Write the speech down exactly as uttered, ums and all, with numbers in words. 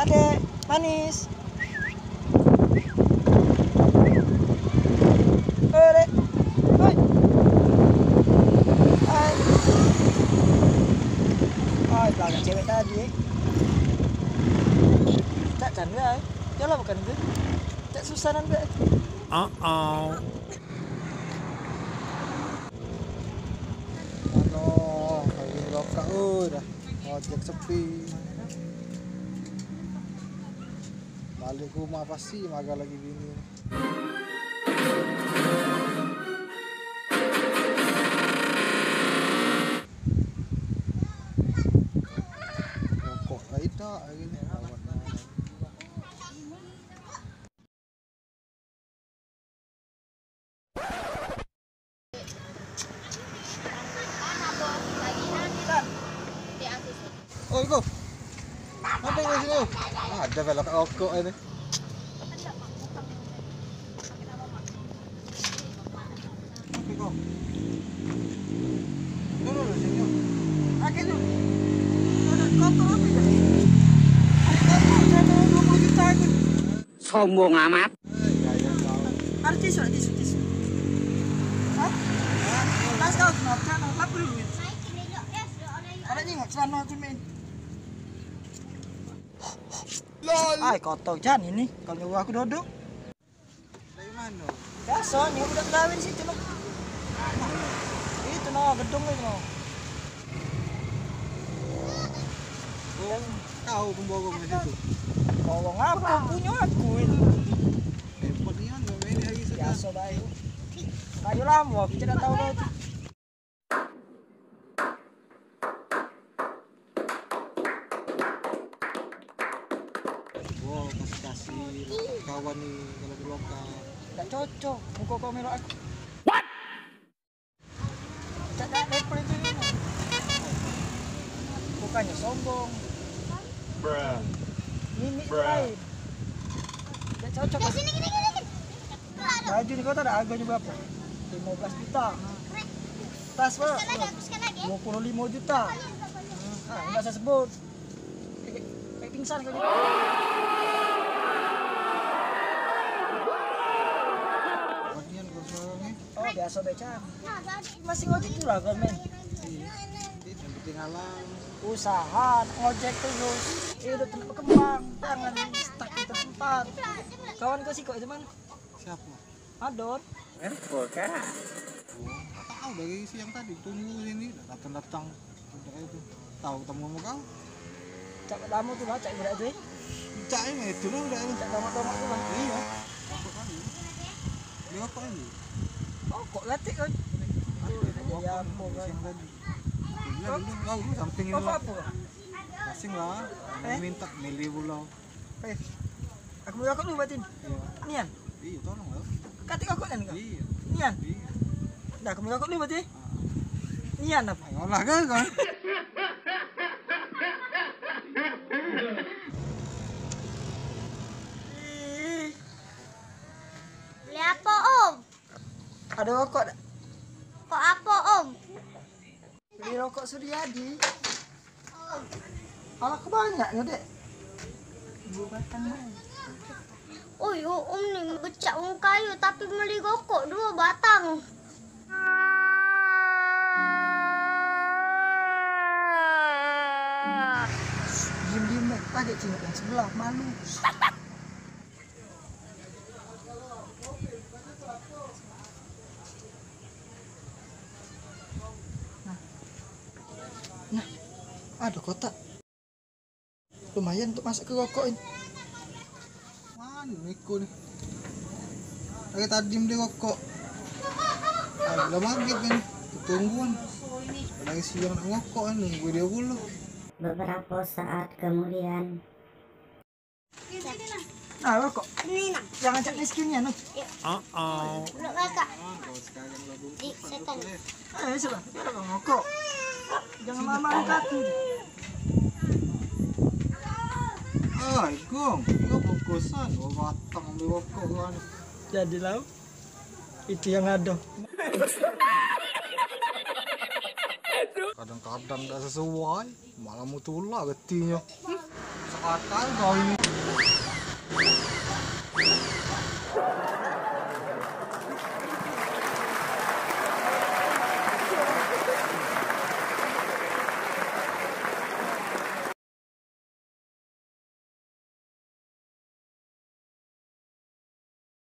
Dek, manis. Eh, Dek. Oi. Hai. Hai, belakang cewek tadi, eh. Tak canda, eh. Dia lah bukan tu. Tak susah nampak. Uh-oh. Mano, kawin lokak, oh, dah. Ojek sepi. Balik ke rumah pasti makan lagi bini. Rokok lah idak hari ni. Oi, Ko. Ngape kau sini? Ada velg rokok ini. Ngape kau? Dulu, dulu, senyum. Pakai dulu. Ada kotor apa itu? Ada kotor, sana dua puluh juta itu. Sombong amat. Ada tisu, ada tisu, tisu. Hah? Tas kau kenapa? Apa dulu? Ada nyingok celana tu, men. Ai, kotor jan ini. Kalau nyuruh aku duduk. Dari mano? Biaso, ni budak gawe di situ, no. Itu, no, gedung itu, no. Oh, kau pemborong di situ? Borong apa? Punyo aku itu. Repot nian, gawe hari sudah. Biaso bae. Kayu lamo, aku tidak tahu kau itu. Wow, kasih-kasih kawan ni kalau di lokal. Tak cocok, muka kau melok aku. What? Tak ada level itu ni. Bukannya sombong. Bruh. Mimik tu lain. Tak cocok. Sini, sini, sini. Baju ni kau tahu tak harganya berapa? Lima belas juta. Tas, Pak? Dua puluh lima juta. Ah, enggak saya sebut. Kayak, kayak pingsan kau ni. Bagian kau sekarang ni? Oh, biasa becak. Masih ngojek pula kau, men? Iya. Yang penting halal. Usaha, ngojek terus. Eh, udah kena berkembang. Jangan stuck di tempat. Kawan kau sih kok itu, Man? Siapa? Adon. Info kah? Oh, tak tahu dari siang tadi tunggu sini, dak datang-datang. Budak itu. Tahu ketemu sama kau? Cak lama tu lah, cak budak tu, eh. Cak ini, itu lah budak itu. Cak tomak-tomak tu lah. Iya. Rokok kali. Dia rokok ini. Rokok gatik kan? Ada, ada rokok siang tadi. Dia dulu, kau dulu samping itu. Apa-apa? Asing lah. Eh? Minta milih pulau. Eh, aku beli rokok dulu, Batin. Iya. Nian? Iya, tolong lah. Katik rokok kan kau? Iya. Nian? Iya. Dah, aku beli rokok dulu, Batin. Ah. Nian apa? Ayolah, kan, kan? Beli apa, Om? Ada rokok tak? Kok apa, Om? Beli rokok Suryadi. Alah, kebanyak ya, Dek. Dua batang aja. Oi, Uum ni becak wong kayo tapi meli rokok dua batang. Diem-diem, Dek. Tadi cingok yang sebelah, malu. Nah. Nah. Ada kotak. Lumayan untuk masak ke rokok ini. Mana Miko ni? Dari tadi dia rokok. Ah, belum maghrib ni. Tungguan. Dari siang nak rokok ni, nunggu dia pula. Beberapa saat kemudian. Nah, rokok. Ini, nah. Yang ajak miskin ni, anu. Yuk. Uh-oh. Duduk kakak. Di setan. Eh, sudah. Dia dah rokok. Jangan lama-lama kaki. Ai, Gong. Kau bungkusan. Kau batang ambil rokok kau ni. Jadilah. Itu yang ada. Kadang-kadang dak sesuai. Malah mau tulah getinyo. Hmm, sak Akal kau ini.